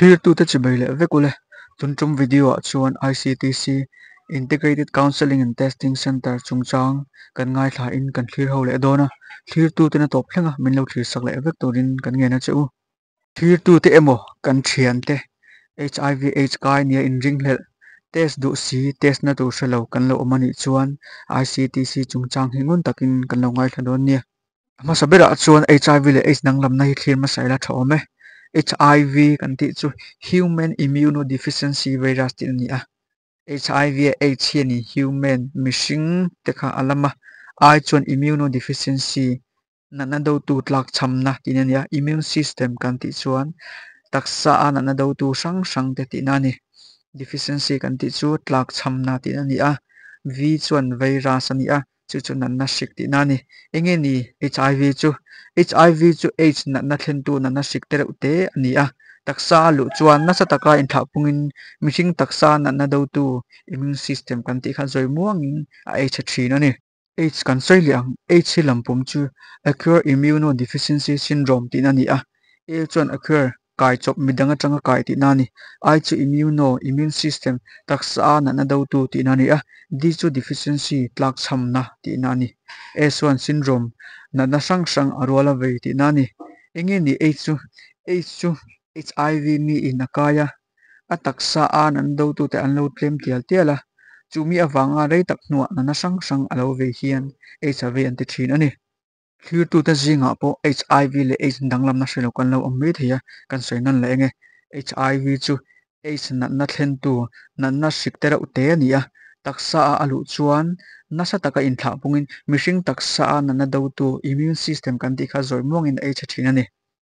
Thlirtute chibei leh vek ule. Tun tum video ah chuan ICTC, Integrated Counselling and Testing Centre, chungchang kan ngaithla in kan thlir ho leh dawn a. Thlirtute na tawp thleng a min lo thlir sak leh vek turin kan ngen a che u. Thlirtute emaw kan thiante HIV AIDS kai nia inringhlelh, test duh si test na tur hre lo kan lo awm anih chuan ICTC chungchang hi ngun takin kan lo ngaithla dawn nia. A hmasa berah chuan HIV leh AIDS danglamna hi thlir hmasa ila tha awm e. HIV kan tih chu Human Immunodeficiency Virus tih a ni a. HIV a AIDS hi a ni human, mihring, te kha a lam a, I chuan immunodeficiency, natna dotu tlakchhamna tihna a ni a. Immune system kan tih chuan taksa a natna dotu hrang hrang te tihna a ni. Deficiency kan tih chu tlakchhamna tihna a ni a. V chuan virus a ni a. Chu chu natna hrik tihna a ni. Enge ni HIV chu? HIV chu AIDS natna thlentu natna hrik te reuh te a ni a. Taksa a luh chuan nasa taka inthlah pungin mihring taksa natna dotu immune system kan tih kha zawi muangin a ei chhe thin a ni. AIDS kan sawi leh ang. AIDS hi lampum chu Acquired Immunodeficiency Syndrome tihna a ni a. A chuan acquire Kai chawp midang atanga kai tihna a ni. I chu immuno, immune system, taksa a natna dotu tihna a ni a, D chu deficiency, tlakchhamna, tihna a ni. S chuan syndrome, natna hrang hrang a rual a vei tihna a ni. Enge ni AIDS chu? AIDS chu HIV mi in a kai a, a taksa a natna dotute an lo tlem tial tial a, chu mi avanga rei tak hnuah natna hrang hrang a lo vei hian AIDS a vei an ti thin a ni. Thlirtute zingah pawh HIV leh AIDS danglamna hre lo kan lo awm mai thei a, kan sawi nawn leh eng e. HIV chu AIDS natna thlentu natna hrik te reuh te a ni a, taksa a a luh chuan nasa taka inthlah pungin mihring taksa a natna dotu immune system kan tih kha zawi muangin a ei chhe thin a ni.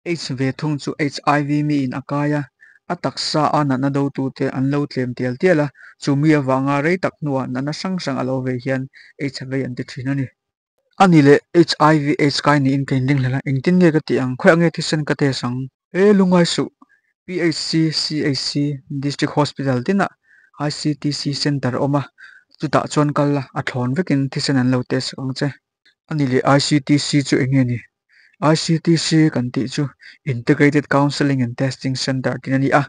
AIDS ve thung chu HIV miin a kai a, a taksa a natna dotute an lo tlem tial tial a, chu mi avanga rei tak hnuah natna hrang hrang a lo vei hian AIDS vei an ti thin a ni. A ni leh HIV AIDS kai niin ka inringhlel a, engtin nge ka tih ang, khawiah nge thisen ka test ang? He lungai suh PHC, CHC, District Hospital tinah ICTC Centre a awm a, chutah chuan kal la, a thlawn vekin thisen an lo test ang che. A ni leh ICTC chu eng nge ni? ICTC kan tih chu Integrated Counselling and Testing Centre tih a ni a,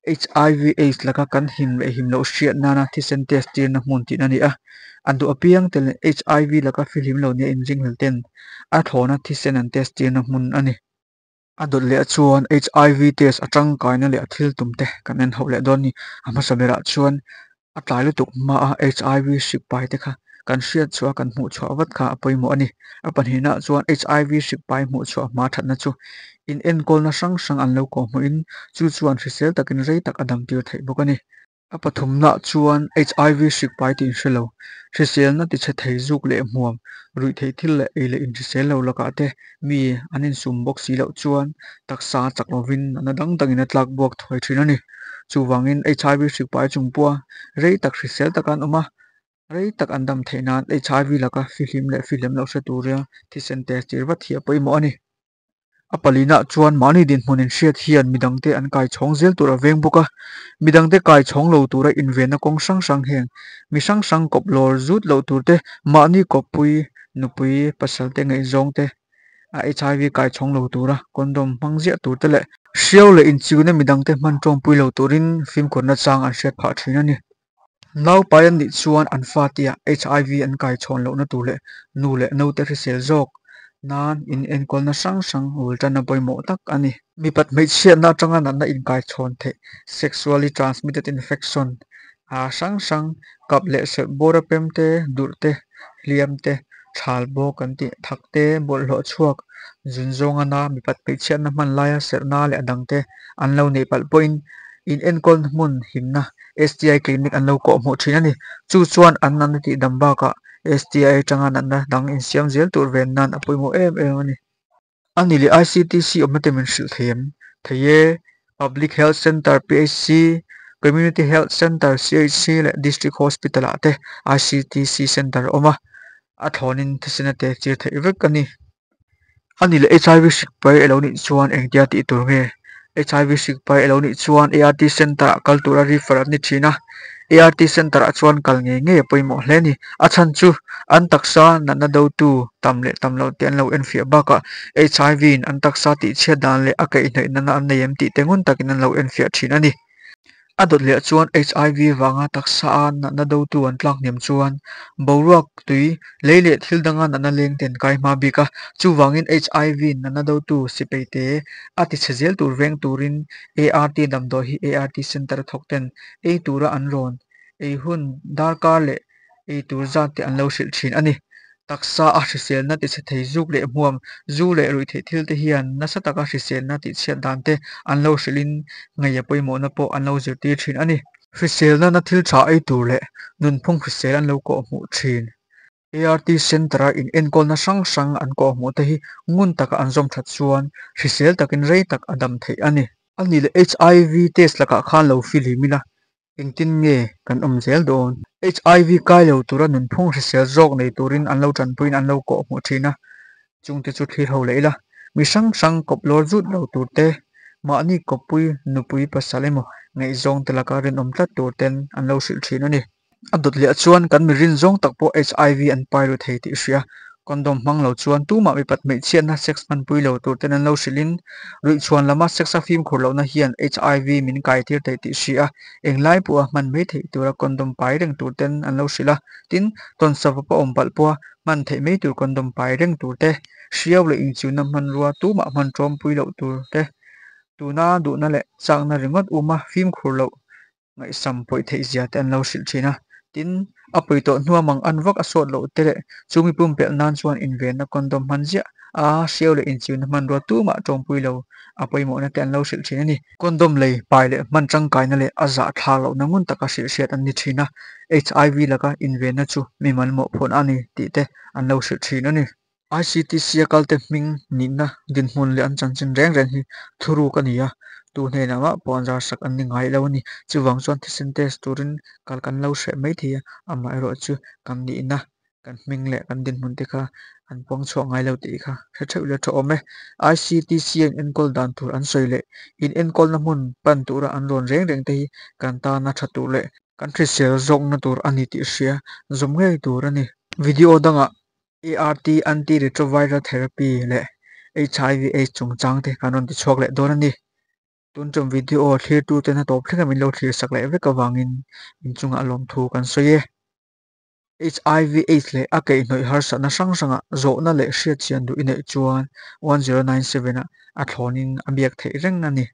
HIV AIDS laka kan him leh him loh hriat nana thisen test tirna hmun tih a ni a, an duh apiang tel HIV laka fihlim lo nia inringhlel ten a thlawna thisen an test tirna hmun a ni. A dawt leh chuan HIV test a tangkaina leh a thil tum te kan en hauh leh dawn a ni. A hmasa berah chuan a tlai lutuk hmaa HIV hrik pai te kha kan hriat chhuah a kan hmuh chhuah vat kha a pawimawh a ni. A pahnihnaah chuan HIV hrik pai hmuh chhuah hma thatna chu inenkawlna hrang hrang an lo kawhhmuhin chu chuan hrisel takin rei tak a dam tir theih bawk a ni. A pathumnaah chuan HIV hrik pai tih in hre lo. Hriselna ti chhe thei zuk leh hmuam, ruih theih thil leh ei leh inhrisel lo lakah te mi an insum bawk si loh chuan taksa chak lovin natna dang dangin a tlak buak thuai thin a ni. Chuvangin HIV hrik pai chung pawha rei tak hrisel taka an awm a, rei tak an dam theih nan HIV laka fihlim leh fihlim loh hre tura thisen test tir vat hi a pawimawh a ni. A palinah chuan mahni dinhmun inhriat hian midangte an kai chhawng zel tur a veng bawk a, midangte kai chhawng lo tura invenna kawng hrang hrang heng mi hrang hrang kawp lawr zut loh tur te, mahni kawppui, nupui, pasal te ngaihzawng te a HIV kai chhawng lo tura condom hmang ziah tur te leh hriau leh inchiuna midangte hman tawngpui lo turin fimkhurna chang an hriat phah thin a ni. Naupai an nih chuan an fatia HIV an kai chhawn lohna tur leh nu leh naute hrisel zawk nan in enkawlna hrang hrang ul tan a pawimawh tak a ni. Mipat hmeichhiatna atanga natna inkai chhawn theih, sexually transmitted infection, a hrang hrang, kap leh serh bawra pem te, durh te, hliam te, thal bawk kan tih, thak te, bawlhhlawh chhuak, zun zawnga na, mipat hmeichhiatna hman laia serhna leh a dangte an lo neih palh pawhin in enkawlna hmun himna STI clinic an lo kawh hmuh thin a ni. Chu chuan an natna tih dam bakah STI atanga natna dang insiam zel tur ven nan a pawimawh em em a ni. A ni leh ICTC awmna te min hrilh thei em? Thei e, Public Health Centre, PHC, Community Health Centre, CHC, leh District Hospital ah te ICTC Centre a awm a, a thlawnin thisen a te chir theih vek a ni. A ni leh HIV hrik pai alo nih chuan engtia tih tur nge? HIV hrik pai alo nih chuan ART Centre ah kal tura refer an ni thin a. ART Centre ah chuan kal ngei ngei a pawimawh hle a ni. A chhan chu an taksa natna dotu tam leh tam loh te an lo enfiah bakah HIV in an taksa tihchhiat dan leh a kaihhnawih nana an nei em tih te ngun takin an lo enfiah thin a ni. A dawt leh chuan HIV vanga taksa a natna dotu an tlak hniam chuan boruak, tui, lei leh thil danga natna leng te an kai hma bik a. Chuvangin HIV natna dotu sipai te a tichhe zel tur veng turin ART damdawi hi ART Centre a thawk ten ei tura an rawn ei hun darkar leh ei tur zat te an lo hrilh thin a ni. Taksa a hriselna tichhe thei zuk leh hmuam, zu leh ruihtheih thil te hian nasa taka hriselna tihchhiat dan te an lo hrilhin ngei a pawimawhna pawh an lo zirtir thin a ni. Hriselna na thil tha ei tur leh nunphung hrisel an lo kawhhmuh thin. ART Centre-a inenkawlna hrang hrang an kawhhmuh te hi ngun taka an zawm that chuan hrisel takin rei tak a dam theih a ni. A nih leh HIV test lakah khan lo fihlim ila Engtin nge kan awm zel dawn? HIV kai lo tura nunphung hrisel zawk nei turin an lo tanpuiin an lo kawh hmuh thin a, chungte chu thlir ho leh ila. Mi hrang hrang kawp lawr zut lo tur te, mahni kawppui nupui pasal emaw ngaihzawng te laka rinawm tlat tur ten an lo hrilh thin a ni. A dawt leh chuan kan mi rinzawng tak pawh HIV an pai ru thei tih hria. Condom hmang lo chuan tumah mipat hmeichhiatna sex hmanpui lo tur ten an lo hrilhin ruihchhuan lama sex a fimkhur lohna hian HIV min kaitir theih tih hria a, englai pawha hman mai theih tura condom pai reng tur ten an lo hrilh a. Tin, tawnsaw a awm palh pawha hman theih mai tur condom pai reng tur te, hriau leh inchiuna hmanrua tumah hman tawmpui loh tur te, tuna duhna leh chakna ringawt uma fimkhur loh ngaihsam pawi theih zia te an lo hrilh thin a, tin, a pawi tawh hnua mang an vak a sawt loh te leh chu mi pumpelh nan chuan invenna condom hman ziah a hriau leh inchiuna hmanrua tumah tawngpui lo a pawimawhna te an lo hrilh thin a ni. Condom lei pai leh hman tangkaina leh a zah thlak lohna ngun taka hrilh hriat an ni thin a, HIV laka invenna chu mi malmawh phawna a ni tih te an lo hrilh thin a ni. ICTC a kalte hming nihna dinhmun leh an chanchin reng reng hi thuruk a ni a, tu hnenah mah pawh an zarsak an ni ngai lo a ni. Chuvang chuan thisen test turin kal kan lo hreh mai thei a, amaherawh chu kan nihna, kan hming leh kan dinhmun te kha an puang chhuak ngai lo tih kha hre theuh ila tha awm e. ICTC a in enkawl dan tur an sawi leh in enkawlna hmun pan tura an rawn reng reng te hi kan tana tha tur leh kan hrisel zawkna tur a ni tih hria zawm ngei tur a ni. Video dangah ART, Anti-Retroviral Therapy, leh HIV Aids chungchang te kan rawn ti chhuak leh dawn a ni. Tun tum video thlirtu te hna tawp thlenga min lo thlir sak leh vek avangin inchungah lawmthu kan sawi e. HIV Aids leh a kaihhnawih harsatna hrang hrangah zawhna leh hriatchian duh i neih chuan 1097 ah a thlawnin a biak theih reng a ni.